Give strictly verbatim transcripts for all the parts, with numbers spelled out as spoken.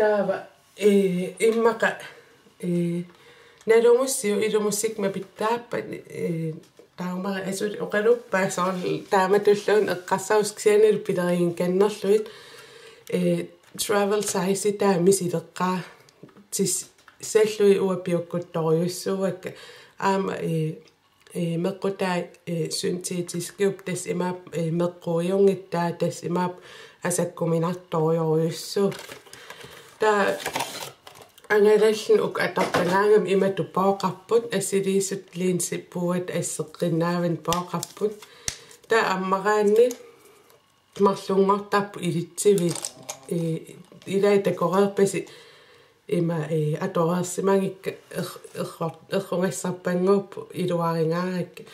Taava, ee, immaqa, ee, nalungussiuk ilumussik mapitsaappat, ee, taamari asuli oqaluppaat soorlu taamatulluunniit eqqarsarussi kisianni pileriinngikannerlugit, ee, travel size taava misileqqaartissallugit uanga piukkuttorujussuuakka. Aamma, ee, ee, meqqutai, ee, syntetiskiupput, tassa imaappoq, ee, meqquujunngitsut, tassa imaappoq asakkuminartorujorujussuupput. Taava angalalluni uku atortagaangama imatut pooqarput, assiliissutit linsit puuata asseqqinnaavani pooqarput. Taava ammaraanni marlunngortarput ilitsersuit, ee, ilai takoreerpasi ima, ee, atoreersimagikka er-, error-, errugassarpannguupput iluarigaarakkit.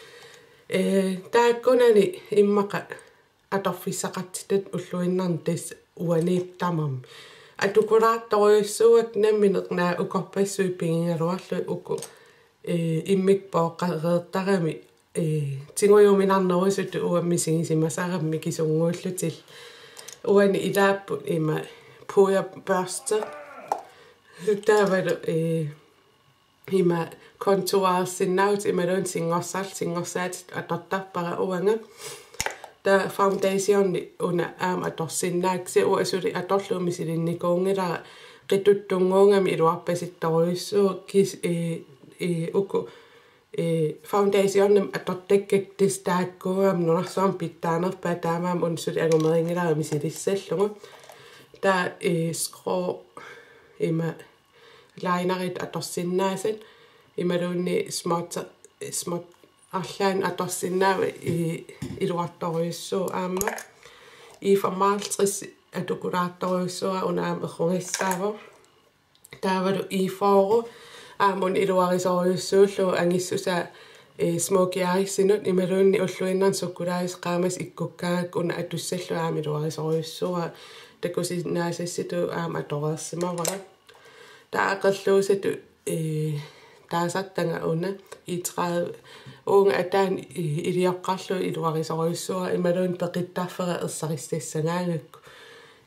Ee, taakkunani immaqa atorfissaqartitat ulluinnarni tassa uaniippoq tamarmik. Atukulaartorujussuuakka nammineq naak ukorpassuit pigigaluarlugit uku, ee, immikkut pooqareertaramik, ee, tigujuminarnerusutut uanga misigisimasarama mikisunnguullutillu. Uani ilaapput ima puderbørste. Taavalu, ee, ima contourersinnaavutit imaluunniit singorsar-, singorsaatit atortarpara uanga. Taava foundationi una aamma atorsinnaavat, kisianni uanga suli atorlugu misilinnikuunngilara, qituttunnguugami iluarpasittorujussuuvoq kis-, ee, ee, uku, ee, foundationimik atortakkakka tassa taakkuugamik nunarsuarmi pitsaanerpaat, taamaammat una suli angumerinngilara misilissallugu. Taava, ee, skrå ima linerit atorsinnaasat imaluunniit småt-, småt arlaannik atorsinnaavat, ee, iluartorujussuuvoq aamma. E femoghalvtreds atukulaartorujussuuara, una aamma errugassaavoq. Taavalu E fyrre aamma una iluarisorujussuullugu angissusaa, ee, smokey eyesinut imaluunniit ulluinnarni sukkulaajusaq qaamasoq ikkukkaangakku una atussallugu aamma iluarisorujussuuara, takusinnaasassitut aamma atoreersimavara. Taava aqerluusatut, ee, taasartagaq una E tredive, uunga ataani, ee, ilioqqarlugu iluarisorujussuuara imaluunniit peqittarfera ersarissassagaangakku,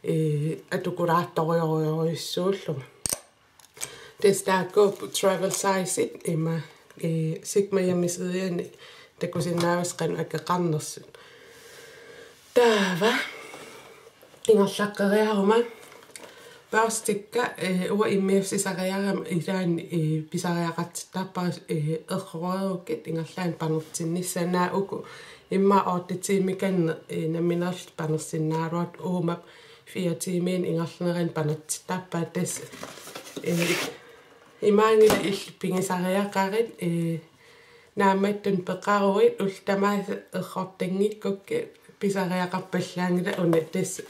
ee, atukulaartorujorujussuullunga. Tassa taakkuupput travel sizeit ima, ee, Sigma hjemmesidiani takusinnaavasi qanoq akeqarnersut. Taava ingerlaqqeriaruma børstikka, ee, uanga immiussisariarama ilaanni, ee, pisariaqartittarpara, ee, erroreerukkit ingerlaannaq panertinnissaat. Naak uku immaqa otte tiimikanneq, ee, nammineerlutik panersinnaagaluartut, uumap fire tiimiinik ingerlanerani panertittarpaat. Tassa, ee, imaanngilaq illit pigisariaqarit, ee, naammattunik peqaruit ullut tamaasa errortanngikkukkit pisariaqarpallaanngilaq. Una tassa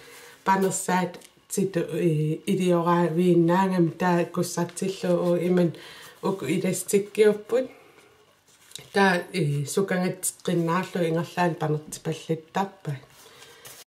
panersaatitut, ee, ilioraviinnaagami, taava kussartillugu uku imannak uku elastikkiupput. Taava, ee, sukangatseqqinnaarlugu ingerlaannaq panertipallattarpaat.